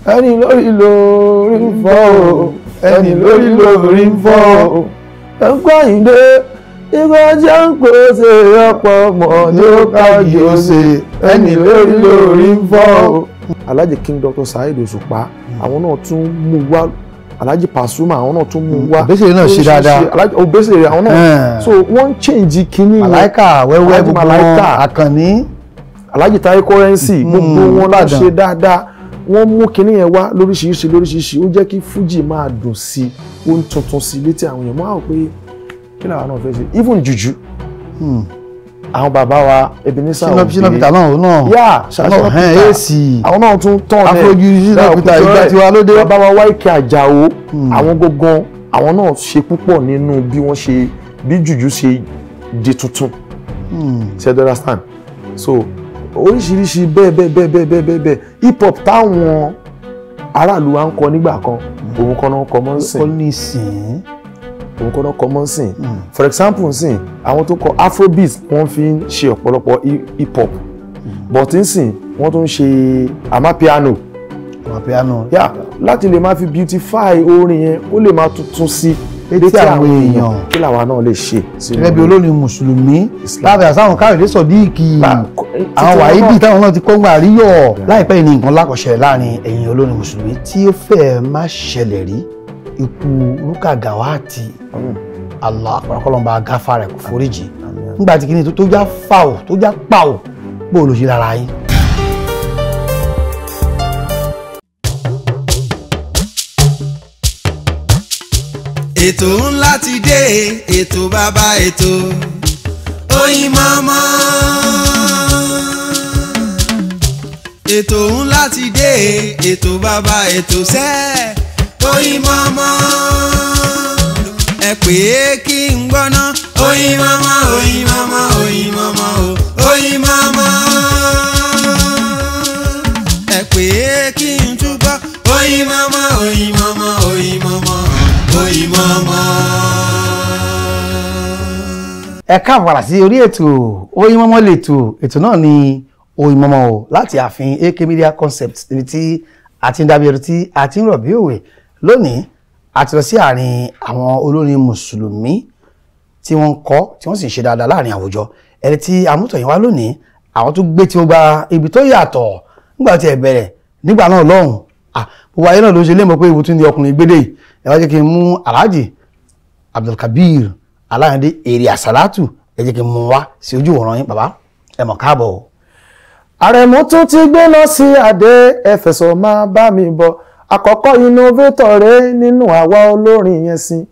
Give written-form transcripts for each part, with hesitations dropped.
Ẹni lórí lórí ń fọ́ o, ẹni lórí lórí ń fọ́ o. Ẹ̀kọ́ Àyìndé ìgbà jẹ́ ń pèsè ọ̀pọ̀ ọmọ ní ó kájú ṣe, ẹni lórí lórí ń fọ́ o. Alhaji King Dr. Saheed Òṣùpá, àwọn náà tún mú wá. Alhaji Pasuma, àwọn náà tún mú wá. Obesere náà ṣe dáadáa. Alhaji Obesere, àwọn náà. So wọ́n change kínní. Màláìkà wẹ́wẹ́ gbogbo wọn, Àkànní. Alhaji Taye Currency, gbogbo wọn náà ṣe dáadáa. Wọ́n mú kínní yẹn wá lóríṣiríṣi lóríṣiríṣi. Ó jẹ́ kí Fuji máa dùn sí i, ó ń tuntun sí i létí àwọn èèyàn. Mọ́ àwọn pé kí làwọn náà fẹ́ ṣe, even jùjú. Àwọn bàbá wa Ebenezer Obey, Shina Peter náà yá Shina Peter, àwọn náà tún tán ẹ afrojú Shina Peter ìgbà tiwa lóde. Bàbá wa YK Àjàó, àwọn gangan àwọn náà ṣe púpọ̀ nínú bí wọ́n ṣe bí jùjú ṣe di tuntun. Ṣe do understand? So oríṣiríṣi bẹ́ẹ̀ bẹ́ẹ̀ bẹ́ẹ̀ bẹ́ẹ̀ bẹ́ẹ̀ bẹ́ẹ̀ hip hop táwọn aráàlú wa ń kọ nígbà kan, òun kan náà kọ mọ́ ń sìn. Òun kọ́ náà kọ mọ́ sìn. For example sìn, àwọn tó kọ afrobeat wọ́n fi ń ṣe ọ̀pọ̀lọpọ̀ hip hop, but nsìn wọ́n tún ń ṣe amapiano. Amapiano. Yeah, láti lè máa fi beautify orin yẹn, ó lè máa tuntun sí létí àwọn èèyàn. Kí làwa náà lè ṣe. Gẹ́gẹ́ bí olórin mùsùlùmí lábẹ́ àsáwọn Káyọ̀dé Sọ̀díìkì, àwọn wàhíbì táwọn náà ti kọ́ngbà àríyọ̀. Láìpẹ́ ní nǹkan lákọ̀ṣẹ̀lẹ̀ láàrin ẹ̀yin olórin mùsùlùmí tí ó fẹ́ẹ̀ má ṣẹlẹ̀ rí, ikú Rúkà Gàwátì. Allah àpàràkọ́lọ́mbà gáfà rẹ̀ kò foríjì. Nígbà tí kìíní tó já fáwọ̀ tó já pàwọ̀, bó ló ṣe lára yín. Ètò ńlá ti dé, ètò bàbá ètò Oyinmomo. Ètò ńlá ti dé, ètò bàbá ètò sẹ́ẹ̀ Oyinmomo. Ẹ pè é kí n gbọ́ná. Oyinmomo, Oyinmomo, Oyinmomo o, Oyinmomo. Ẹ pè é kí n túbọ̀. Oyinmomo, Oyinmomo, Oyinmomo, Oyinmomo. Ẹ káàbọ̀ padà sí orí ètò Oyinmomo lètò. Ètò náà ni Oyinmomo o, láti ààfin AK Media Concept, níbi tí a ti ń dábìí ẹrú tí a ti ń rọ̀ bí òwe. Lónìí a ti lọ sí àárín àwọn olórin mùsùlùmí tí wọ́n ń kọ́, tí wọ́n sì ń ṣe dáadáa láàrin àwùjọ. Ẹni tí amútọ̀yìn wá lónìí, àwọn tó gbé tí ó gba ibi tó yàtọ̀ nígbà tí ẹ bẹ̀rẹ̀ nígbà náà lọ́hùn. Gbogbo ayé náà ló ṣe lé mọ̀ pé ibo tún ni ọkùnrin gbédè yìí. Ẹ wá jẹ́ kí n mú Alhaji Abdulkabir Aláyàndé Èrè Àsálátù, ẹ jẹ́ kí n mú wá sí ojú ìwòran yín. Bàbá ẹ mọ̀ káàbọ̀ o. Àrẹ̀mú tún ti gbé lọ sí àdé, ẹfẹ̀sọ̀ máa bá mi bọ̀. Àkọ́kọ́ innovator rẹ̀ nínú àwa olórin yẹn sí.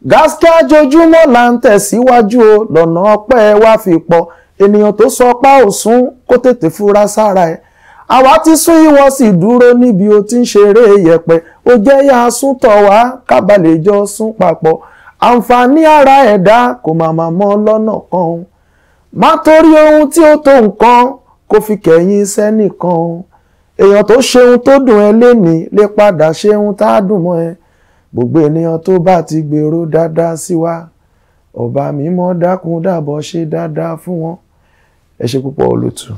Gaskia jojúmọ́ là ń tẹ̀síwájú o, lọ́nà ọpẹ́ wa fi pọ̀. Ènìyàn tó sọ pa òsún kó tètè fura sára ẹ̀. Àwa ti sún ìwọ sì dúró níbi o ti ń ṣeré yẹ̀pẹ̀. Ó jẹ́ yá sún tọ̀ wá kábàlẹ̀ jọ sún papọ̀. Àǹfààní ara ẹ̀dá kò màmá mọ́ lọ́nà kan o. Má torí ohun tí ó tó nǹkan kó fi kẹ̀yìn sẹ́nìkan o. Èèyàn tó ṣeun tó dùn ẹ́ lénìí lè padà ṣeun tá a dùn mọ́ ẹ. Gbogbo ènìyàn tó bá ti gbèrò dáadáa sí wa, ọba mímọ́ dákun dábọ̀ ṣe dáadáa fún wọn. Ẹ ṣe púpọ̀ olótù.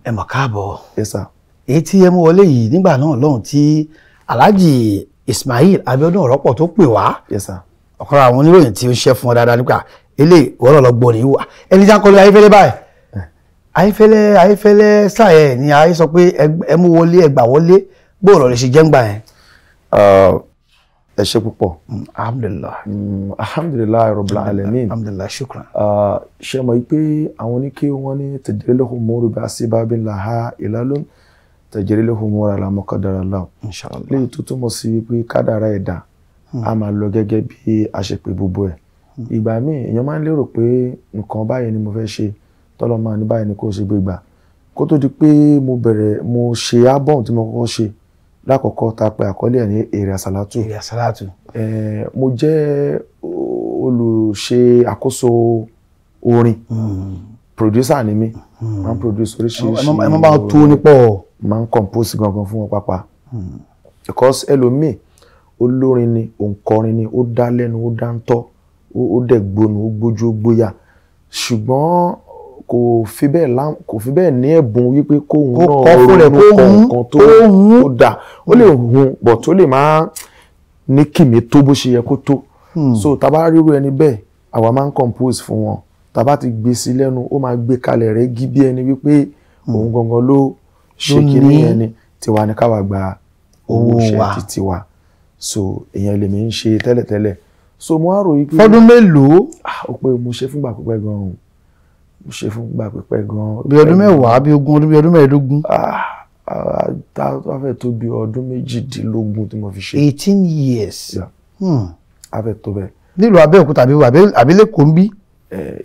Ẹ mọ̀ káàbọ̀. Yes sir. Èyí tí ẹ mú wọlé yìí nígbà náà lọ́hùn tí Alhaji Ismail Abiodun Ọ̀rọ̀pọ̀ tó pè wá. Yes sir. Ọ̀kan àwọn oníròyìn tí ó ń ṣe fún ọ dáadáa nípa ilé ìwọ́rọ̀ lọ gbọ́ nìyí wà. Ẹni tí a ń kọlu Ayéfẹ́lẹ́ báyìí. Ayéfẹ́lẹ́ Ayéfẹ́lẹ́ sáyẹ̀ ni ayé sọ pé ẹ mú wọlé, ẹ gbà wọlé, bóòlù lè ṣe jẹ́ ń gbà yẹn. Ẹ ṣe púpọ̀. Alhamdulillah. Alhamdulillah Rabbil Alamin. Alhamdulillah, shukran. Ṣe mọ̀ pé àwọn oníké wọn ní tajril umuru bi asbabin laha ilalun tajril umuru ala ma qadara Allah. Inshallah. Léyìí tó túmọ̀ sí wípé kádàrá ẹ̀dá a máa lọ gẹ́gẹ́ bí a ṣe pé gbogbo ẹ̀. Ìgbà míì èèyàn máa ń lérò pé nǹkan báyìí ni mo fẹ́ ṣe, tọ́lọ́ máa ní báyìí ni kò ṣe gbé gbà. Kó tó di pé mo bẹ̀rẹ̀, mo ṣe album tí mo kọ́kọ́ ṣe lákọ̀ọ́kọ́ ta pé àkọlé ẹ̀ ní Èrè Àsálátù. Èrè Àsálátù. Mo jẹ́ olùṣe àkóso orin. Producer ni mí. Máa ń produce oríṣiríṣi. Ẹ máa bá tó nípọ̀. Máa ń compose gangan fún wọn pàápàá. Because ẹlòmíì olórin ni, òǹkọrin ni, ó dá lẹ́nu, ó dá ń tọ́, ó dẹ̀ gbónu, ó gbójú, ó gbóyà. Ṣùgbọ́n kò fi bẹ́ẹ̀ ní ẹ̀bùn wípé kóun náà ronú kọ nǹkan tó dáa. Ó lè hun but ó lè máa ní kìmí tó bó ṣe yẹ kó tó. So tá bá ríru ẹni bẹ́ẹ̀, àwa máa ń compose fún wọn. Tá bá ti gbé sí lẹ́nu, ó máa gbé kalẹ̀ rẹ́gí bí ẹni wípé òun gangan ló ṣe kíní ẹni. Tiwa ni káwa gba owó iṣẹ́ ti tiwa. So ìyẹn lèmi ń ṣe tẹ́lẹ̀tẹ́lẹ̀. So mo wá rò wípé fọ́dún mélòó? Ó pé mo ṣe fúngbà pípẹ́ gan-an. Mo ṣe fúngbà pípẹ́ gan-an. Bí ọdún mẹ́wàá, bí ogún ọdún, bí ọdún mẹ́ẹ̀ẹ́dógún. Tá a fẹ́ tó bí ọdún 18 tí mo fi ṣe. 18 years. A fẹ́ tó bẹ́ẹ̀. Nílùú Abẹ́òkúta àbí l'Ékòó ń bí?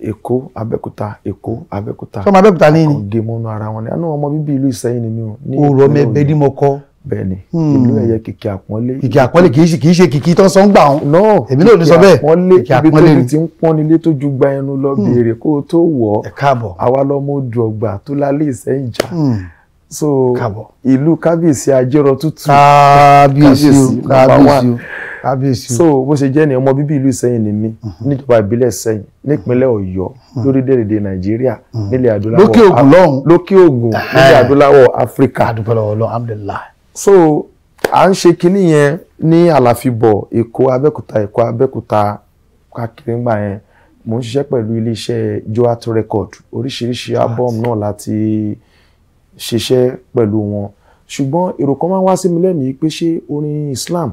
Èkó, Abẹ́òkúta, Èkó, Abẹ́òkúta. Sọmọ Abẹ́òkúta ní ni? Gé mọ́nú ara wọn ni. Àánú ọmọ bíbí ìlú Ìsẹ́yìn ni mí o. Òrò ọmọ ẹbẹ ní mo kọ́. Bẹ́ẹ̀ni, ìlú ẹ̀yẹ kìkì àpọ́nlé. Kìkì àpọ́nlé kì í ṣe kìkì tó ń sọ ń gbà wọn. No, èmi náà ò ní sọ bẹ́ẹ̀. Kìkì àpọ́nlé ibi tó ti ń pọ́n nílé tó ju gba ẹnu lọ béèrè kó o tó wọ̀ ọ́. Ẹ káàbọ̀. Àwa lọmọ odò ọgbà tó lálé Ìsẹ́yìn jà. So ìlú kábíyèsí ajérọ tútù. Kábíyèsí o, kábíyèsí o, kábíyèsí o. So bó ṣe jẹ́ ni ọmọ bíbí ìlú Ìsẹ́yìn ni mí, níjọba ìbílẹ̀ Ìsẹ́yìn, nípínlẹ̀ Ọ̀yọ́, lórílẹ̀-èdè Nàìjíríà, nílẹ̀ adúláwọ̀. Lókè Ògùn lọ́hùn. Lókè Ògùn, nílẹ̀ adúláwọ̀ Áfíríkà. A dúpẹ́ lọ́wọ́ Ọlọ́run, alhamdulillah. So à ń ṣe kinní yẹn ní àlàfíbọ̀ Èkó Abẹ́òkúta, Èkó Abẹ́òkúta káàkiri ńgbà yẹn. Mo ń ṣiṣẹ́ pẹ̀lú iléeṣẹ́ Joat Record, oríṣiríṣi album náà láti ṣiṣẹ́ pẹ̀lú wọn. Ṣùgbọ́n èrò kan máa ń wá sí mi lẹ́mìí pé ṣé orin Islam,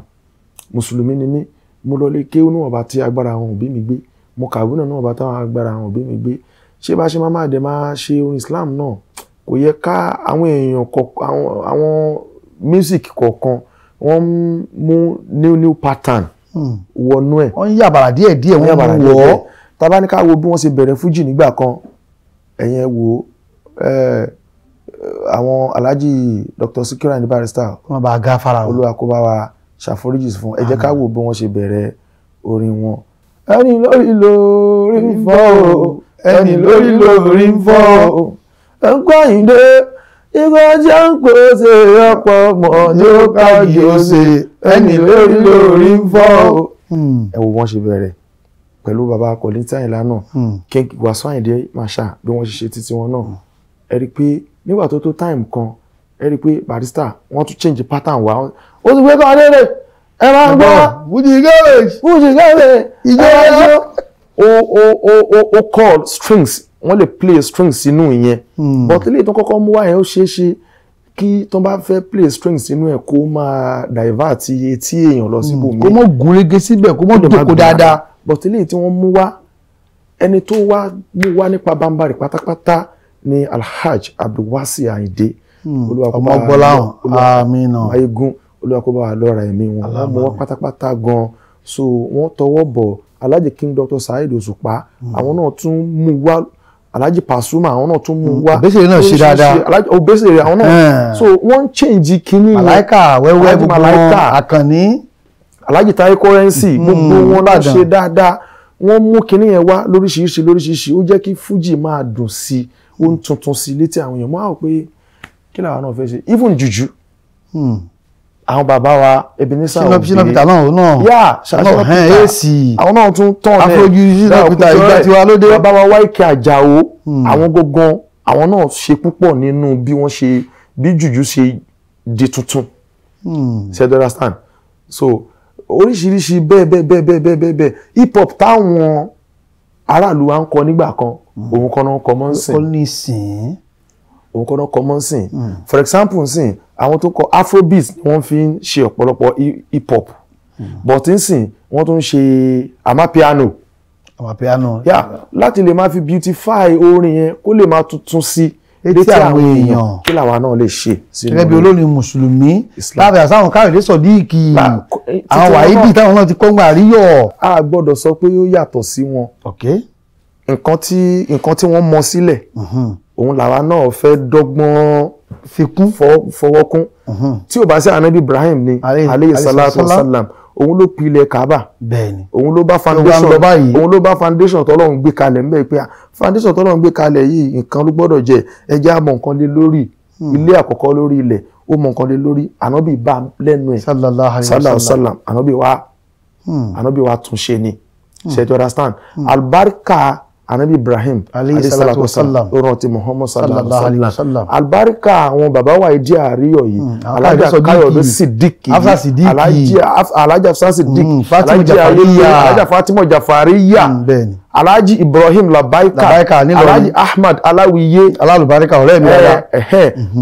mùsùlùmí ni mí, mo lọ lé kéwú níwọ̀nba tí agbára àwọn òbí mi gbé, mo kàwé náà níwọ̀nba táwọn agbára àwọn òbí mi gbé, ṣé bá ṣe máa máa dẹ̀ máa ṣe orin Islam náà? Kò yẹ ká àwọn èèyàn kọ̀ọ̀kan, àwọn music kọ̀ọ̀kan wọ́n mú new pattern wọnú ẹ̀. Wọ́n ń yàbàrà díẹ̀ díẹ̀, wọ́n ń wọ̀ ọ́. Tá bá ní ká wo bí wọ́n ṣe bẹ̀rẹ̀ fújì nígbà kan, ẹ̀yẹn wo àwọn Alhaji Dr. Sikiru Ayinde Barrister, wọ́n bá ga fara wọn, Olúwa kó bá wa ṣàforíjì fún. Ẹ jẹ́ ká wo bí wọ́n ṣe bẹ̀rẹ̀ orin wọn. Ẹni lórí lórí ń fọ́ o, ẹni lórí lórí ń fọ́ o, ẹ̀ńkọ́ Àyìndé ìgbà jẹ́ ń pèsè ọ̀pọ̀ mọ̀ ní ó kájú ṣe, ẹni lórí lórí ń fọ́ o. Ẹ wo wọ́n ṣe bẹ̀rẹ̀ pẹ̀lú bàbá Kollington Àyìnlá náà, King Wasiu Ayinde Marshal, bí wọ́n ṣe ṣe títí wọn náà. Ẹ rí i pé nígbà tó tó time kan, ẹ rí i pé Barrister wọ́n tún change pattern wa. Ó ti gbé kan léèrè, ẹ máa ń gbọ́ Fuji garage, Fuji garage, ìjọ ẹjọ́. Ó call strings, wọ́n lè play strings sínú ìyẹn. But ilé tó kọ́kọ́ mú wá yẹn, ó ṣeé ṣe kí tó bá fẹ́ play strings sínú ẹ̀ kó máa divert etí èèyàn lọ síbòmíì. Kó mọ̀ gúnrégé síbẹ̀, kó mọ̀ jókòó dáadáa. But ilé tí wọ́n mú wá, ẹni tó wá mú wá nípa bámbárì pátápátá ni Alhaji Abdulwasi Ayinde. Ọmọ Gbọ́láhàn, àmín. Ayégún, Olúwa kó bá wa lọ́ra ẹ̀mí wọn. Wọ́n mú wọn pátápátá gan. So wọ́n tọwọ́ bọ̀ Alhaji King Dr. Saheed Òṣùpá, àwọn náà tún mú wá. Alhaji Pasuma, àwọn náà tún mú wá. Obesere náà ṣe dáadáa. Alhaji Obesere, àwọn náà. So wọ́n ń change kínní yẹn. Màláìkà wẹ́wẹ́ gbogbo wọn, Àkànní. Alhaji Taye Currency, gbogbo wọn náà ṣe dáadáa. Wọ́n mú kínní yẹn wá lóríṣiríṣi lóríṣiríṣi. Ó jẹ́ kí Fuji máa dùn sí i, ó ń tuntun sí i létí àwọn èèyàn. Mo á rò pé kí làwọn náà fẹ́ ṣe, even jùjú àwọn bàbá wa Ebenezer Obey, Shina Peter náà, yá Shina Peter, àwọn náà tún tán ẹ̀ Afroju Shina Peter ìgbà tiwa lóde. Bàbá wa Wáìkì Àjàó, àwọn gangan àwọn náà ṣe púpọ̀ nínú bí wọ́n ṣe bí jùjú ṣe di tuntun. Ṣe do understand? So oríṣiríṣi bẹ́ẹ̀ bẹ́ẹ̀ bẹ́ẹ̀ bẹ́ẹ̀ bẹ́ẹ̀ bẹ́ẹ̀ hip hop táwọn aráàlú wa ń kọ nígbà kan, òun kan náà ń kọ mọ́ ń sìn. Òun kọ́ náà kọ mọ́ ń sìn. For example nsìn, àwọn tó kọ afrobeat ni wọ́n fi ń ṣe ọ̀pọ̀lọpọ̀ hip hop, but nsìn wọ́n tún ń ṣe amapiano. Amapiano. Yeah, láti lè máa fi beautify orin yẹn kó lè máa tuntun sí létí àwọn èèyàn. Kí làwa náà lè ṣe. Gẹ́gẹ́ bí olórin mùsùlùmí lábẹ́ àsáwọn Káyọ̀dé Sọ̀díìkì, àwọn wàhídì táwọn náà ti kọ́ngbà àríyọ̀. A gbọ́dọ̀ sọ pé ó yàtọ̀ sí wọn. Nǹkan tí wọ́n mọ sílẹ̀, òun làwa náà fẹ́ dọ́gbọ́n fikún fọwọ́ kún. Tí ò bá sí Ànábì Ibrahim ni aleyhi salatu wasalam, òun ló pilẹ̀ Kaaba. Òun ló bá foundation, òun ló bá foundation tọ́lọ́run gbé kalẹ̀ ńbẹ̀ pé foundation tọ́lọ́run gbé kalẹ̀ yìí nǹkan ló gbọ́dọ̀ jẹ́, ẹ jẹ́ á mọ nǹkan lé lórí. Ilé àkọ́kọ́ lórí ilẹ̀, ó mọ nǹkan lé lórí. Ànábì bá lẹ́nu ẹ̀ sallallahu alayhi wa sallam, Ànábì wa tún ṣe ni. Ṣe to understand? Albarka Anabi Ibrahim Alayhi salatu wasalam. Ó rántí Muhammad Sallallahu alayhi wa sallam. Alibarika àwọn bàbá wa ìdí àríyọ̀ yìí, àwọn Alhaja Káyọ̀dé Káyọ̀dé Siddiqui, Siddiqui, Hafsa Siddiqui, Alhaja Hafsa Siddiqui, Fatima Alhaji Jafariya. Alhaja Fatima Jafariya, Bẹ́ẹ̀ ni. Alhaji Ibrahim Labaika, Labaika nílọrin. Alhaji Ahmad Alawiye, Alálùbáríkà ọ̀rẹ́ mi dáadáa.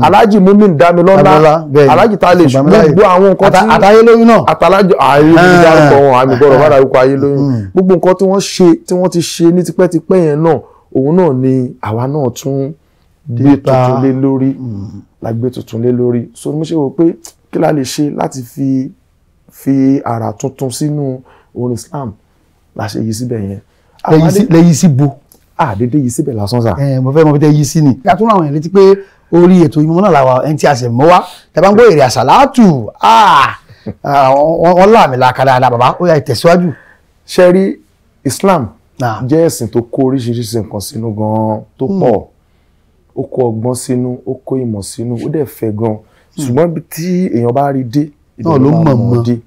Alhaji Mumin Damilola, Damilola, bẹ́ẹ̀ ni. Alhaji Tale, Ṣùgbọ́n gbogbo àwọn nǹkan tí àtàyé lóyún náà. Àtàlájọ ayé lóyún dárúkọ wọn, àmì gbọ́dọ̀ bá dárúkọ ayé lóyún. Gbogbo nǹkan tí wọ́n ṣe, tí wọ́n ti ṣe ní tipẹ́tipẹ́ yẹn náà, òun náà ni àwa náà tún gbé tuntun lé lórí, la gbé tuntun lé lórí. So mo ṣe wò pé kí la lè ṣe láti fi àrà tuntun sínú orin Islam, la ṣe yí síbẹ̀ yẹn. Lẹ́yìn sí bo. Àdédé yí síbẹ̀ lásán sà. Mo fẹ́ mọ bí tẹ́ yí sí ni. Ká tún àwọn èèyàn létí pé orí ètò Oyinmomo náà làwọn ẹni tí a sì mọ́ wá. Tẹ́ bá ń gbọ́ èrè àsàlátù, wọ́n láàmì làkà dáadáa bàbá, ó yá ìtẹ̀síwájú. Ṣé rí Islam jẹ́ ẹ̀sìn tó kó oríṣiríṣi nǹkan sínú gan-an tó pọ̀. Ó kó ọgbọ́n sínú, ó kó ìmọ̀ sínú, ó dẹ̀ fẹ̀ gan-an. Ṣùgbọ́n ibi tí èèyàn bá rí dé, náà ló mọ̀ mọ́ dé.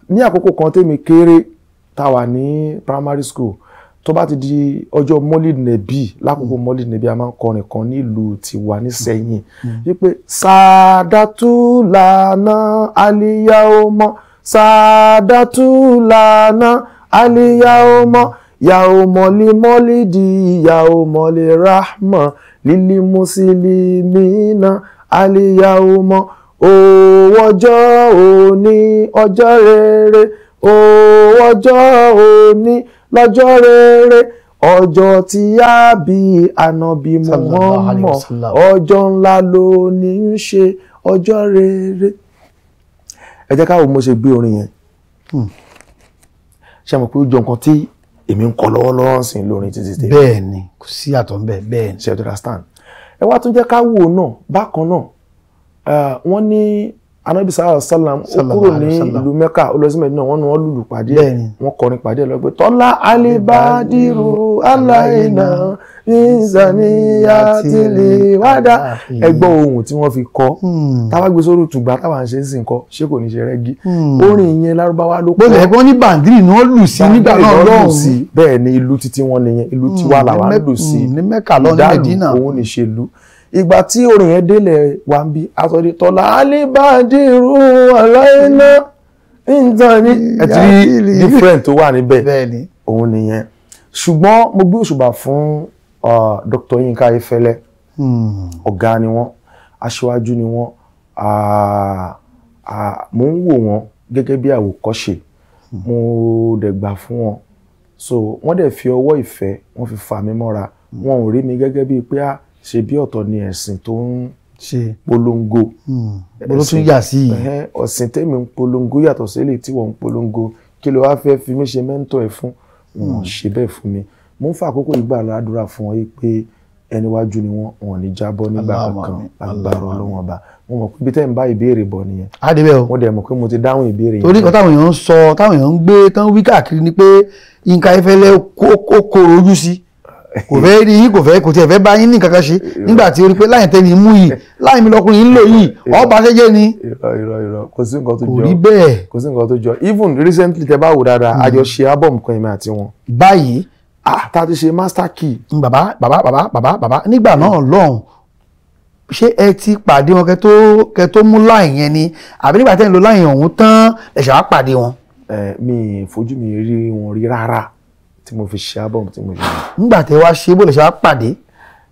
Ní àkókò kan tèmi kéré, tá wà ní primary school, tó bá ti di ọjọ́ Mọ́lìd Nẹ̀bí, lákòókò Mọ́lìd Nẹ̀bí a máa ń kọrin kan nílùú tiwa nísẹ̀yìn wípé sàdátúlànà àlìyá ọmọ, sàdátúlànà àlìyá ọmọ, yàó mọ̀lì mọ́lìdì, yàó mọ̀lì rahma lílí mùsùlùmí àlìyá ọmọ, òwò ọjọ́ òní ọjọ́ rere, òwò ọjọ́ òní lọ́jọ́ rere, ọjọ́ tí a bí ànábì Muhammad, ọjọ́ ńlá ló ní í ṣe ọjọ́ rere. Ẹ jẹ́ ká wo mo ṣe gbé orin yẹn. Ṣé mo pé ó jọ nǹkan tí èmi ń kọ lọ́wọ́lọ́wọ́ sí lórin títí tèmi. Bẹ́ẹ̀ ni, kò sí àtọ̀ ń bẹ̀, bẹ́ẹ̀ ni. Ṣé you understand? Ẹ wá tún jẹ́ ká wò náà bákan náà, wọ́n ní Anabi sallallahu alaihi wasallam ó kúrò ní ìlú Mẹ́kà, ó lọ sí Mẹ́dínà, wọ́n ní wọ́n lùlù pàdé ẹ̀, wọ́n kọrin pàdé ẹ̀ lọ pé tọ́lá alibadiru aláìná ìzàníyàtìlì wádà. Ẹgbọ́ ohun tí wọ́n fi kọ́, táwa gbé sórí tùgbà táwa ń ṣe ń sìn kọ́, ṣé kò ní ṣe rẹ́gí? Orin yẹn Lárúbáwá ló kọ́. Bó wọ́n ní bàǹdírì ni wọ́n lù sí nígbà náà lọ́hùn. Bẹ́ẹ̀ ni ìlú títí wọn nìyẹn, ìlú tiwa làwa ń lù sí ní Mẹ́kà lọ ní Mẹ́dínà, òun ní ṣe lù. Ìgbà tí orin yẹn délẹ̀ wà ń bí asọ́dí tọ́lá alibadiru aláìná ìntàní. Ẹ ti rí different tó wà níbẹ̀, òun nìyẹn. Ṣùgbọ́n mo gbé òṣùbà fún Dr. Yinka Ayéfẹ́lẹ́. Ọ̀gá ni wọ́n, aṣíwájú ni wọ́n. Mo ń wò wọ́n gẹ́gẹ́ bí àwòkọ́ṣe, mo dẹ̀ gbà fún wọn. So wọ́n dẹ̀ fi ọwọ́ ìfẹ́ wọ́n fi fà mí mọ́ra. Wọn ò rí mi gẹ́gẹ́ bíi pé a ṣe bí ọ̀tọ̀ ni ẹ̀sìn tó ń ṣe polongo. Bó tún yà sí i. Ọ̀sìn tèmi ń polongo yàtọ̀ sí èlé tí wọ́n ń polongo. Kí ló wá fẹ́ fi mí ṣe mẹ́ńtọ̀ ẹ̀ fún? Wọn ṣe bẹ́ẹ̀ fún mi. Mo ń fa àkókò ìgbà ládùúrà fún wọn pé ẹni wájú ni wọ́n, wọn ò ní jábọ́ nígbà kankan lágbára Ọlọ́run Ọba. Mo mọ̀ pé ibi tẹ́ ń bá ìbéèrè bọ̀ nìyẹn. Á débẹ̀ o. Mo dẹ̀ mọ̀ pé mo ti dáhùn ìbéèrè yẹn. Torí nǹkan táwọn èèyàn ń sọ, táwọn èèyàn ń gbé, tán wí káàkiri ni pé Yinka Ayéfẹ́lẹ́ kó kóró ojú sí, kò fẹ́ rí yín, kò fẹ́, kò tiẹ̀ fẹ́ bá yín ní kankan ṣe nígbà tí ó rí pé láyìn tẹ́ni mú yìí, láyìn mi lọkùnrin ń lò yìí, ọba ṣẹ́jẹ́ ni. Irọ́ irọ́ irọ́, kò sí nǹkan tó jọ, kò rí bẹ́ẹ̀, kò sí nǹkan tó jọ. Even recently tẹ bá wò dáadáa, a jọ ṣe album kan èmi àti wọn. Báyìí tá a ti ṣe master key. Bàbá bàbá bàbá bàbá bàbá, nígbà náà lọ́hùn, ṣé ẹ ti pàdé wọn kẹ tó mú láyìn yẹn ni, àbí nígbà tẹ́ ń lo láyìn ọ̀hún tán ẹ ṣe wá pàdé wọn? Mi fojú mi rí wọn rí rárá tí mo fi ṣe album tí mo ṣe. Nígbà tẹ́ wá ṣe, bó lè ṣe wá pàdé?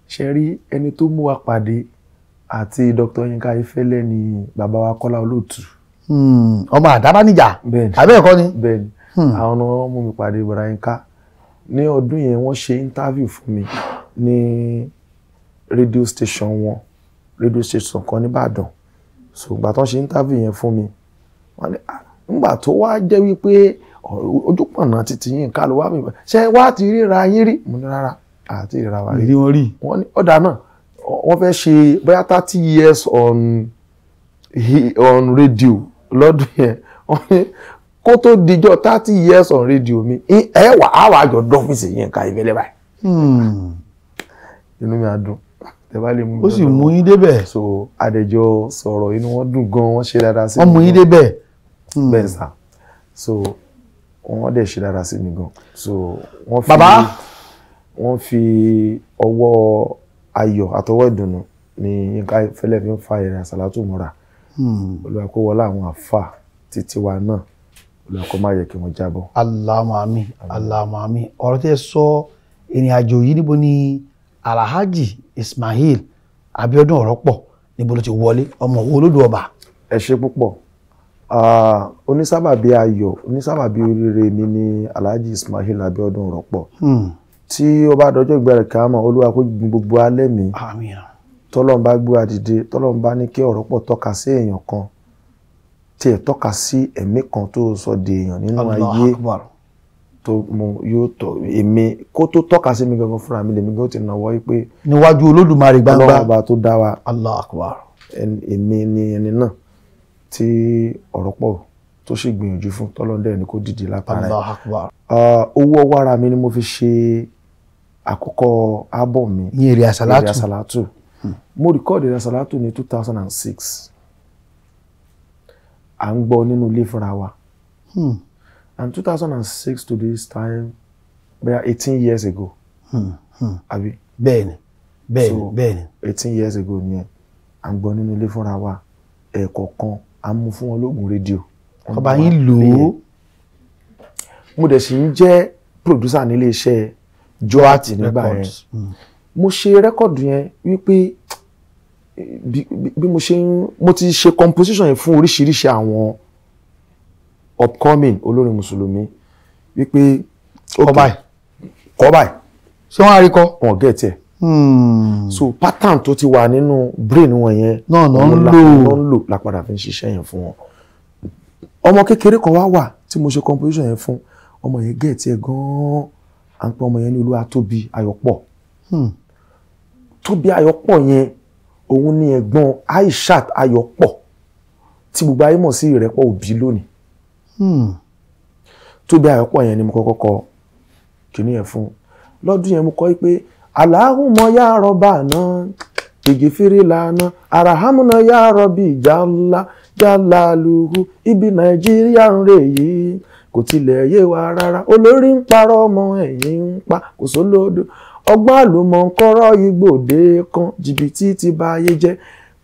Ṣe rí ẹni tó mú wa pàdé àti Dr. Yinka Ayéfẹ́lẹ́ ni bàbá wa Kọ́lá Olóòtú. Ọmọ àdábánijà. Àbẹ́ ẹ̀kọ́ ni. Bẹ́ẹ̀ni, àwọn ọmọ mú mi pàdé bọ̀dá Yinka. Ní ọdún yẹn wọ́n ṣe interview fún mi ní radio station wọn, radio station kan nìbàdàn. So ìgbà tó ń ṣe interview yẹn fún mi, wọ́n ní nígbà tó wá jẹ́ wípé ojúpọ̀nà títí Yinka ló wá mi, ṣé wá ti ríra yín rí? Mo ní rárá, àti ríra wa rí. Wọ́n ní ọ̀dà náà wọ́n fẹ́ ṣe bóyá 30 years on radio lọ́dún yẹn. Wọ́n ní kó tó dijọ́ 30 years on radio mi, ẹ wà á wà jọ dọ́fíìsì Yinka Ayéfẹ́lẹ́ báyìí. Inú mi á dùn tẹ bá lè mú mi. Ó sì mú yín débẹ̀. So adẹjọ sọ̀rọ̀, inú wọn dùn gan, wọ́n ṣe dáadáa sí mi. Wọ́n mú yín débẹ̀. Bẹ́ẹ̀ sà. So Wọ́n dẹ̀ ṣe dára sí mi gan. So wọ́n fi Bàbá. Wọ́n fi ọwọ́ ayọ̀ àtọwọ́ ìdùnnú ni Yínká Ayéfẹ́lẹ́ fi ń fa ìrìn àsàlátù mọ́ra. Olúwa kó wọlé àwọn àfà títí wa náà, Olúwa kó má yẹ kí wọ́n jábọ́. Allahumma amin, Allahumma amin. Ọ̀rọ̀ tí ẹ sọ, ìrìn àjò yìí, níbo ni Alhaji Ismail Abiodun Ọ̀rọ̀pọ̀, níbo ló ti wọlé, ọmọ wo olódò ọba? Ẹ ṣe púpọ̀. Onísábàbí ayọ̀, onísábàbí oríire mi ni Alhaji Ismail Abiodun Ọ̀rọ̀pọ̀. Tí ó bá dọjọ́ ìgbẹ́rẹ̀ kámọ̀, Olúwa kó gbin gbogbo alẹ́ mi. Àmín. Tọ́lọ́run bá gbé wa dìde, tọ́lọ́run bá ní kí Ọ̀rọ̀pọ̀ tọ́ka sí èèyàn kan, tí ẹ̀ tọ́ka sí ẹ̀mí kan tó sọ di èèyàn nínú Allahu ayé Akbar. tó mo yóò tọ̀ èmi kó tó tọ́ka sí mi gangan fúnra mi, lèmi gan ti nàwọ́ yí pé níwájú Olódùmarè gbangba. Ọlọ́run ọba tó dá wa, Allahu Akbar. èmi ni ẹni náà tí Ọ̀rọ̀pọ̀ tó sì gbìyànjú fún, tọ́lọ́run dẹ̀ ní kó dìde látara ẹ̀. Allahu Akbar. Owó ọwọ́ ara mi ni mo fi ṣe àkọ́kọ́ album mi. Ní èrè àsàlátù. Èrè àsàlátù. Mo record èrè àsàlátù ní 2006. À ń gbọ́ nínú ilé fúnra wa. And 2006 to this time, bóyá 18 years ago. Àbí? Bẹ́ẹ̀ni, bẹ́ẹ̀ni. So, Bẹ́ẹ̀ni. 18 years ago nìyẹn. À ń gbọ́ nínú ilé fúnra wa. Ẹ̀ẹ̀kọ̀ọ̀kan à ń mú fún wọn lóògùn rédíò. Ọba yín lò ó. Mo dẹ̀ sì ń jẹ́ producer nílé iṣẹ́ Joati nígbà yẹn. Records. Mo ṣe record yẹn wípé bí mo ṣe ń, mo ti ṣe composition yẹn fún oríṣiríṣi àwọn upcoming olórin mùsùlùmí wípé Kọ báyìí. Kọ báyìí. Ṣé wọ́n á rí kọ́? Wọn get ẹ̀. So pattern tó ti wà nínú brain wọn yẹn Náà ló ń òun lò. Ló ń lò la padà fi ń ṣiṣẹ́ yẹn fún wọn. Ọmọ kékeré kan wá wà tí mo ṣe composition yẹn fún, ọmọ yẹn get ẹ̀ gan-an. À ń pè ọmọ yẹn ní Olúwatóbi Ayọ̀pọ̀. Tóbi Ayọ̀pọ̀ yẹn, òun ni ẹ̀gbọ́n Aishat Ayọ̀pọ̀ tí gbogbo ayé mọ̀ sí Ìrẹ́pọ̀ Òbí lónìí. Tóbi Ayọ̀pọ̀ yẹn ni mo kọ́kọ́ kọ kìíní yẹn fún lọ́dún yẹn. Mo kọ́ pé Allahumma ya Rabbana ìgìfìrí lànà arahamuna ya Rabbi jalla jalaluhu, ibi Nàìjíríà ń rè yìí kò tilẹ̀ yé wa rárá, olórí ń parọ́, ọmọ ẹ̀yìn ń pa, kò sólódò, ọgbọ́n àlùmọ̀ǹkọ́rọ́ igbòde kan, jìbìtì ti ba ayé jẹ́.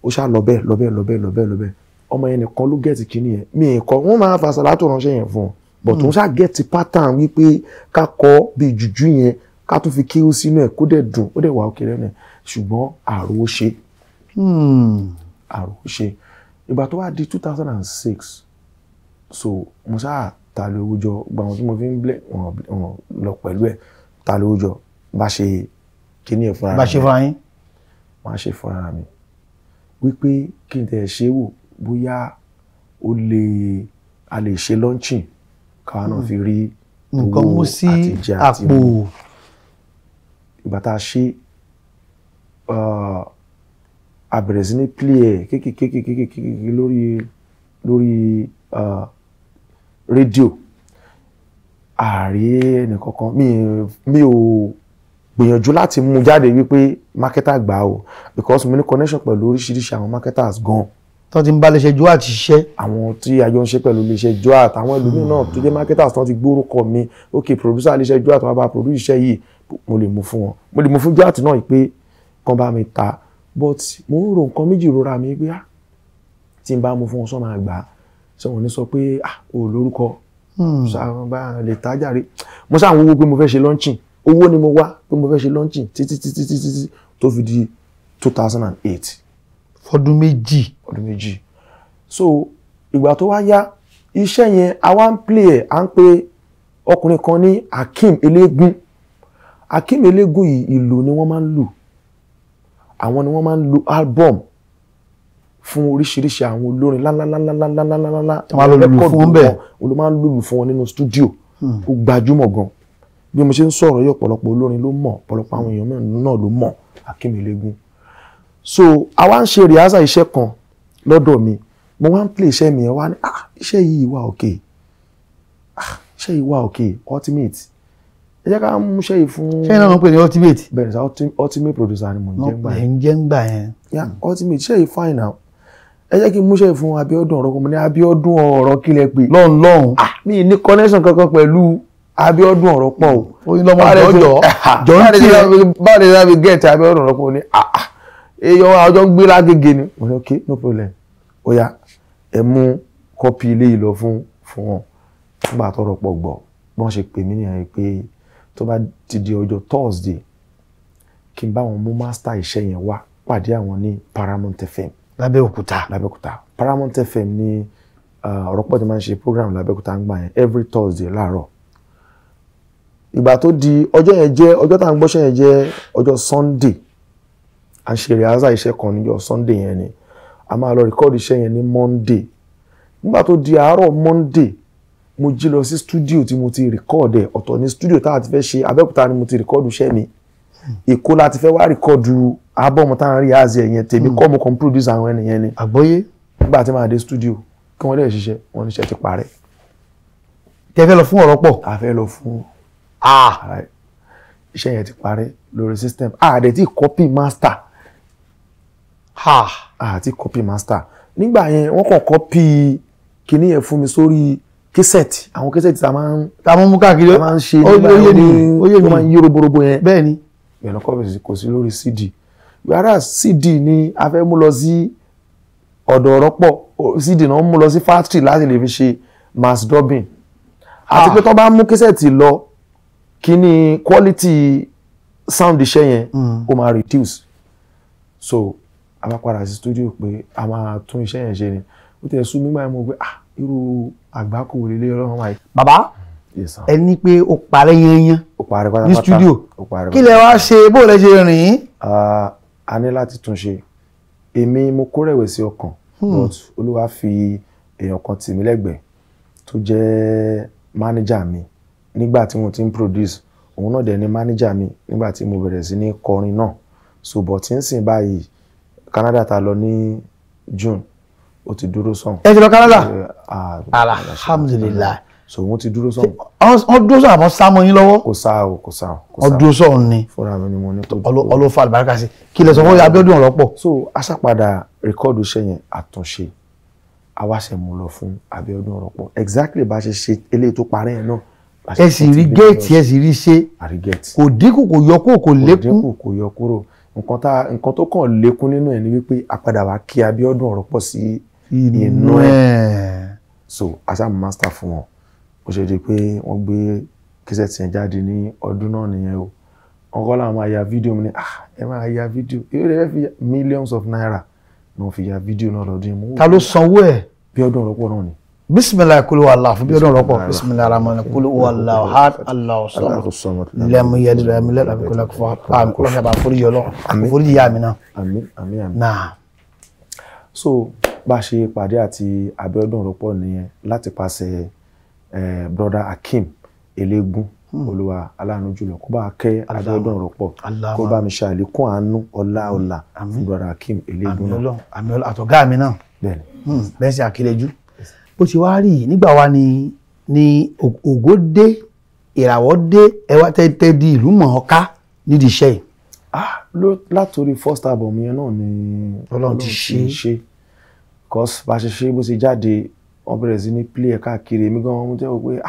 Ó ṣá lọ bẹ́ẹ̀, lọ bẹ́ẹ̀, lọ bẹ́ẹ̀, lọ bẹ́ẹ̀, lọ bẹ́ẹ̀. Ọmọ yẹn nìkan ló get kínní yẹn. Mi ì kọ́ wọ́n máa fa sàlátù ránṣẹ́ yẹn fún un, but òun ṣá get pattern wípé ká kọ́ bí jùjú yẹn, ká tún fi kíú sínú ẹ̀, kó dẹ̀ dùn, ó dẹ̀ wà òkè lẹ́nu ẹ̀. Ṣùgbọ́n àrò ṣe, àrò ṣe. Ìgbà tó wá di 2006, so mo ṣáà ta lé owó jọ, gba àwọn tí mo fi ń blẹ̀ wọn lọ pẹ̀lú ẹ̀, ta lé owó jọ, bá ṣe kíní ẹ̀ fúnra Bá ṣe mi. fúnra yín. Wọ́n á ṣe fúnra mi wípé kí n tẹ̀ ṣe wò bóyá ó lè, a lè ṣe launching, káwa náà fi rí nǹkan owó mú sí àtijẹ àti àpò. mu. Ìgbà tá a ṣe, a bẹ̀rẹ̀ sí ní play ẹ̀ kéékèèké kéékèèké lórí rédíò. Ààrẹ ẹnìkankan mi ò gbìyànjú láti mú jáde wípé marketer gbà o, because mo ní connection pẹ̀lú oríṣiríṣi àwọn marketers gan. Tó ti ń bá léṣe ju àti ṣiṣẹ́. Àwọn tí a jọ ń ṣe pẹ̀lú iléeṣẹ́ Joat, àwọn ẹlòmíì náà tó jẹ́ marketers tó ti gbórúkọ mi, ok, producer iléeṣẹ́ Joat wọ́n bá produce iṣẹ́ yìí, mo lè mú fún wọn, mo lè mú fún Joat náà pé kán bá mi ta. But mo ń ro nǹkan méjì rora mi pé, ah, tí n bá mú fún wọn, sọ máa gbà á, sọ wọn ní sọ pé, ah, o lórúkọ sáwọn bá lè ta jàre. Mo sáà ń wówó pé mo fẹ́ ṣe launching, owó ni mo wá pé mo fẹ́ ṣe launching títí títí títí títí tó fi di 2008. Fọdún 2. Ọdún 2. So ìgbà tó wá yá, iṣẹ́ yẹn a wá ń play ẹ̀, à ń pe ọkùnrin kan ní Akeem Eléégún. Akeem Eléégún yìí, ìlù ni wọ́n máa ń lù. Àwọn ni wọ́n máa ń lu album fún oríṣiríṣi àwọn olórin ńláńláńláńláńláńláńlá. Wọ́n á lọ lùlù fún wọn bẹ́ẹ̀. Olú máa ń lùlù fún wọn nínú studio. Ó gbajúmọ̀ gan. Bí mo ṣe ń sọ̀rọ̀ yìí, ọ̀pọ̀lọpọ̀ olórin ló mọ̀, ọ̀pọ̀lọpọ̀ àwọn èèyàn náà ló mọ̀ Akeem Eléégún. So àwa ń ṣe rehearsal iṣẹ́ kan lọ́dọ̀ mi, mo wá ń play iṣẹ́ mi yẹn, wá ní, "Ah, iṣẹ́ yìí wà okay, ah, iṣẹ́ yìí wà okay, ultimate, ẹ jẹ́ ká mú iṣẹ́ yìí fún." Ṣé iná ló ń pè ní ultimate? Bẹ́ẹ̀ ni sir, ultimate producer ni mò ń jẹ́ ń gbà Ẹ̀ yẹn. ń jẹ́ ń gbà yẹn. Yeah, ultimate, iṣẹ́ yìí fine now, Ẹ jẹ́ kí n múṣẹ́ fún Abíọ́dún Ọ̀rọ̀pọ̀. Mo ní Abíọ́dún ọ̀rọ̀ kí lẹ pè. Lọ́hùn lọ́hùn. Mi ní connection kankan pẹ̀lú Abíọ́dún Ọ̀rọ̀pọ̀ o. Oyinlọ́mọ jọjọ jọ ń tiẹ̀. Báwo ni sábì gẹ̀ẹ́tì Abíọ́dún Ọ̀rọ̀pọ̀ ní èèyàn àjọ ń gbé lágége ni. Mo ní ok, no problem. Ó yá, ẹ mú kọ́pì ilé yìí lọ fún wọn. Nígbà tó Ọ̀rọ̀pọ̀ gbọ́, bí wọ́n ṣe pè mí nìyẹn pé tó bá ti di ọjọ́ Thursday kí n bá wọn mú master iṣẹ́ yẹn wá pàdé àwọn ní Paramount FM. Lábẹ́òkúta. Lábẹ́òkúta. Paramount FM ní Ọ̀rọ̀pọ̀ ti máa ń ṣe program Lábẹ́òkúta ń gbà yẹn every Thursday láàárọ̀. Ìgbà tó di ọjọ́ yẹn jẹ́ ọjọ́ tá à ń gbọ́ṣẹ́ yẹn jẹ́ ọjọ́ Sunday. À ń ṣe rehearsal iṣẹ́ kan níjọ́ Sunday yẹn ni. A máa lọ record iṣẹ́ yẹn ní Monday. Nígbà tó di àárọ̀ Monday, mo jí lọ sí studio tí mo ti record ẹ̀. Ọ̀tọ̀ ní studio tá a ti fẹ́ ṣe, Abẹ́òkúta ni mo ti record iṣẹ́ mi. Èkó la ti fẹ́ wá record album tá à ń rehearse ẹ̀ yẹn. Tèmi kọ́ mo kàn produce àwọn ẹnìyẹn ni. Àgbọ́yé. Nígbà tí màá dé studio, kí wọ́n dẹ̀ ṣiṣẹ́, wọ́n níṣẹ́ ti parẹ́. Tẹ fẹ́ lọ fún Ọ̀rọ̀pọ̀? A fẹ́ lọ fún iṣẹ́ yẹn ti parẹ́ lórí system. A dẹ̀ ti copy master. A ti copy master. Nígbà yẹn wọ́n kàn copy kinní yẹn fún mi sórí késẹ̀tì. Àwọn késẹ̀tì tá a máa ń tá a máa ń mú káàkiri. Tá a máa ń ṣe nígbà yẹn ní ó máa ń yí roborobo yẹn. Bẹ́ẹ̀ ni. Ìyẹn kọ́ kò sí lórí CD. Whereas CD ni a fẹ́ mú lọ sí ọ̀dọ̀ Ọ̀rọ̀pọ̀. CD náà mú lọ sí factory láti lè fi ṣe mass dubbing. Àti pé tó bá mú késẹ̀tì lọ, kíní quality sound iṣẹ́ yẹn ó máa reduce. So a bá padà sí studio pé a máa tún iṣẹ́ yẹn ṣe ni. Ó tẹ̀ sú mi gbà mọ́ pé irú àgbákò wò lélẹ́ ọlọ́run wáyé. Bàbá, ẹ ní pé ó parẹ́ yẹnyẹn ní studio. Ó kí lẹ wá ṣe, bó lẹ ṣe rìn? A ní láti tún ṣe. Èmi mo kó rẹ̀wẹ̀sì ọkàn, but Olúwa fi èèyàn kan tì mí lẹ́gbẹ̀ẹ́ tó jẹ́ manager mi nígbà tí mo ti ń produce. Òun náà dẹ̀ ni manager mi nígbà tí mo bẹ̀rẹ̀ sí ní kọrin náà. So but ń sìn báyìí, Canada ta lọ ní June, ó ti dúró sọ̀hún. Ẹ ti lọ Canada? Alhamdulillah. So wọ́n ti dúró sọ̀hún. Wọ́n dúró sọ̀hún àmọ́ sá mọ́ yín lọ́wọ́. Kò sá o, kò sá o. Wọ́n dúró sọ̀hún ni. Fúnra mi ni mo ní kó. Ọlọ́fà àlùbáríkà sí. Kí lẹ sọ fún Abíọ́dún Ọ̀rọ̀pọ̀? So aṣàpadà rìkọ́ọ̀dù iṣẹ́ yẹn àtúnṣe. A wá ṣe mú lọ fún Abíọ́dún Ọ̀rọ̀pọ̀. Exactly bá ṣe ṣe eléyìí tó parẹ́ yẹn náà. Ẹ sì rí géètì, ẹ sì rí ṣe. Kò dínkù, kò yọ kúrò, kò lékún. Kò dínkù, kò yọ kúrò. Nǹkan tó kàn lékún nínú ẹ̀ ni wípé a padà wá kí Abíọ́dún Ọ̀rọ̀pọ̀ sí inú ẹ̀. So a master fún wọn. Ó ṣe di pé wọ́n gbé késẹ̀tì yẹn jáde ní ọdún náà nìyẹn o. Wọ́n kọ́ làwọn máa ya fídíò mi ní ẹ máa ya fídíò. Èyí lè fẹ́ fi millions of naira ni wọ́n fi ya fídíò náà lọ́dún yẹn. Ta ló sanwó ẹ̀? Bíọ́dún Ọ̀rọ̀pọ̀ náà ni. Bisimilahi kulu wàllu fún Bíọ́dún Ọ̀rọ̀pọ̀. Bisimilahi rahman kulu wàllu ahad Allahu samad lam yalid walam yulad walam yakul lahu kufuwan ahad. Kúlọ̀ ní a bá foríjì Ọlọ́run, foríjì yá mi náà. Àmín àmín àmín. Náà. So bá a ṣe pàdé àti Abíọ́dún Ọ̀rọ̀pọ̀ nìyẹn láti pàṣẹ broda Akeem Eléégún. Olúwa aláàánú jùlọ kó bá kẹ́ Abíọ́dún Ọ̀rọ̀pọ̀, kó bá mi ṣe àlékún àánú ọlá ọlá fún broda Akeem Eléégún náà. Àmín Ọlọ́run, àtọ̀gá mi náà. Bẹ́ẹ̀ni. Bẹ́ẹ̀ sì àkìlẹ́jú. Bó ṣe wá rí nígbà wa ni ògo dé, ìràwọ̀ dé, ẹ wá tẹ́ di ìlú mọ̀ọ́ká nídìí iṣẹ́ yìí. Látòrí first album yẹn náà ni Ọlọ́run ti ṣe. Because bá ṣe ṣe bó ṣe jáde, wọ́n bẹ̀rẹ̀ sí ní play ẹ̀ káàkiri. Èmi gan-an mo jẹ́wọ́ pé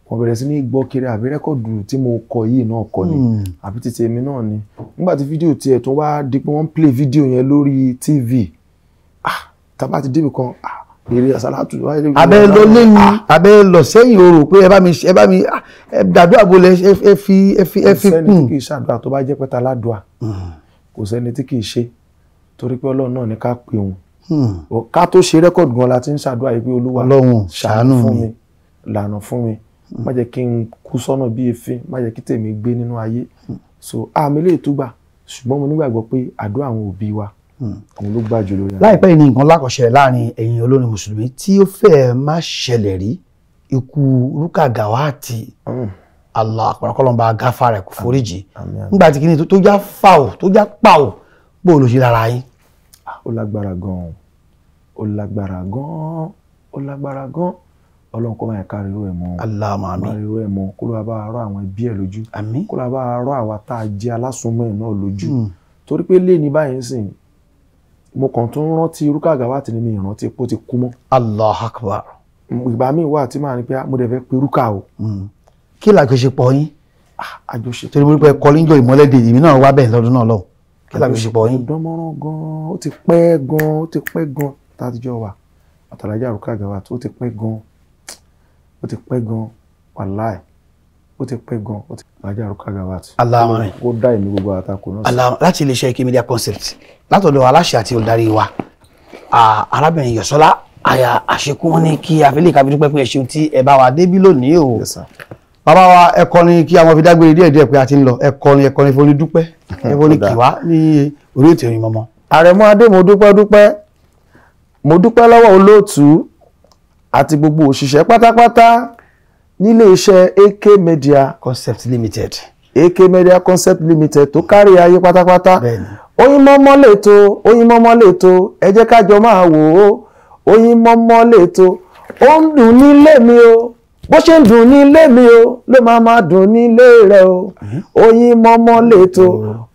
wọ́n bẹ̀rẹ̀ sí ní gbọ́ kiri, àbí rẹ́kọ̀dù tí mo kọ yìí náà kọ ni àbí títí èmi náà ni. Nígbà tí fídíò tiẹ̀ tún wá di pé wọ́n ń play fídíò yẹn lórí TV, tá a bá ti débi kan èrè àsálàtù. Abẹ́ lọ lẹ́yìn, abẹ́ lọ sẹ́yìn o rò pé ẹ bá mi ẹ dàbí àbólẹ̀ ẹ fi kún. Kò sẹ́ni tí kì í ṣàdúrà tó bá jẹ́ pẹ́ta ládùá. Kò sẹ́ni tí kì í ṣe, torí pé Ọlọ́run náà ní ká pè òun. Ká tó ṣe rẹ́kọ̀dù gan la ti ń ṣàdúrà yìí pé Olúwa ṣàánú fún mi, lànà fún mi, má jẹ́ kí n kú sọ́nà bí èéfín, má jẹ́ kí tèmi gbé nínú ayé. So àmì lè túgbà, ṣùgbọ́n mo nígbàgbọ́ pé àdúrà àwọn òbí wa òun ló gbà jù lórí. Láìpẹ́ yìí ni nǹkan lákọ̀ọ́ṣẹlẹ̀ láàrin ẹ̀yin olórin mùsùlùmí tí ó fẹ́ẹ́ má ṣẹlẹ̀ rí, ikú Rúkà Gàwátì. Allah àpàràkọ́lọ́mbà gáfà rẹ̀ kò foríjì. Nígbà tí kìíní tó já fàò tó já pàò, bó ló ṣe lára yín? Ó lágbára gan-an, ó lágbára gan-an, ó lágbára gan-an. Ọlọ́run kó máa yẹ ká rírú ẹ̀ mọ́. Allahumma àmín. Máa rírú ẹ̀ mọ́, kó ló bá rọ àwọn ẹbí ẹ̀ lójú. Àmín. Kó ló bá rọ àwa tá a jẹ́ alásùnmọ́ ẹ̀ náà lójú. Torí pé lé ní báyìí ń sìn, Mo kàn tún rántí Rúkà Gawat ni mi ìrántí pé ó ti kú mọ́. Allah akbar. Ìgbà míì wà tí màá ní pé mo dẹ̀ fẹ́ pe Rúkà o. Kí làjọṣepọ̀ yín? Àjọṣepọ̀. Torí mo rí pé ẹ̀kọ́ níjọ́ ìmọ́lẹ́dẹ̀ èmi náà wá bẹ́ẹ̀ lọ́dún náà lọ́hùn. Kí làjọṣepọ̀ yín? Dánmọ́rán gan-an, ó ti pẹ́ gan-an, ó ti pẹ́ gan-an tátijọ́ wà. Àtàlájà Rúkà Gawat, ó ti pẹ́ gan-an, ó ti pẹ́ gan-an, wàláì, ó ti pẹ́ gan-an, ó ti Àtàlájà Rúkà Gawat. Aláàmì. Ó dá èmi gbogbo àtakò náà sí. Aláàmì láti iléeṣẹ́ AK Media Concept látọ̀dọ̀ aláṣẹ àti olùdarí wa arábìnrin Yọ̀sọ́lá àyà àṣekún wọn ní kí àfẹlẹ́ ìkàbí dúpẹ́ pé ẹ ṣeun tí ẹ bá wa débí lónìí o. Yes, sir. Bàbá wa ẹ kọrin kí àwọn fi dágbére díẹ̀ díẹ̀ pé a ti ń lọ. Ẹ kọrin, ẹ kọrin fún onídúpẹ́, ẹ fún oníkìwá ní orí ètò Oyinmomo. Àrẹ̀mú Adé, mo dúpẹ́ dúpẹ́, mo dúpẹ́ lọ́wọ́ olóòtú àti gbogbo òṣìṣẹ́ pátápátá nílé iṣẹ́ AK Media Concept Limited. AK Media Concept Limited tó kárí ayé pátápátá. Bẹ́ẹ̀ni. Oyinmomo lètò, Oyinmomo lètò, ẹ jẹ́ ká jọ máa wò ó. Oyinmomo lètò, ó ń dùn nílé mi o, bó ṣe ń dùn nílé mi o ló máa máa dùn nílé rẹ o. Oyinmomo lètò,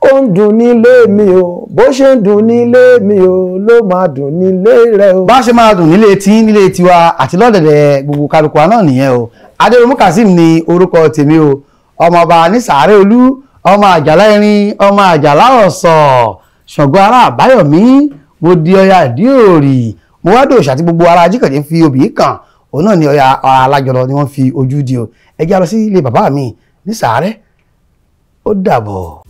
ó ń dùn nílé mi o, bó ṣe ń dùn nílé mi o ló máa dùn nílé rẹ o. Bá ṣe máa dùn nílé tí nílé tiwa àti lọ́dẹ̀dẹ̀ gbogbo kálukú wa náà nìyẹn o. Adéròmú Kazeem ni orúkọ tèmi o, ọmọọba ní sàárẹ̀ olú, ọmọ àjàlá irin, ọmọ àjàlá ọ̀sọ̀, Ṣàngó ará àbáyọ̀mí, mo di ọya ìdí òrì, mo wá dòṣà tí gbogbo ara ajíkànjẹ́ fi obì kàn, òun náà ni ọya alájọlọ ni wọ́n fi ojú di o. Ẹ já lọ sí ilé bàbá mi ní sàárẹ̀, ó dàbọ̀.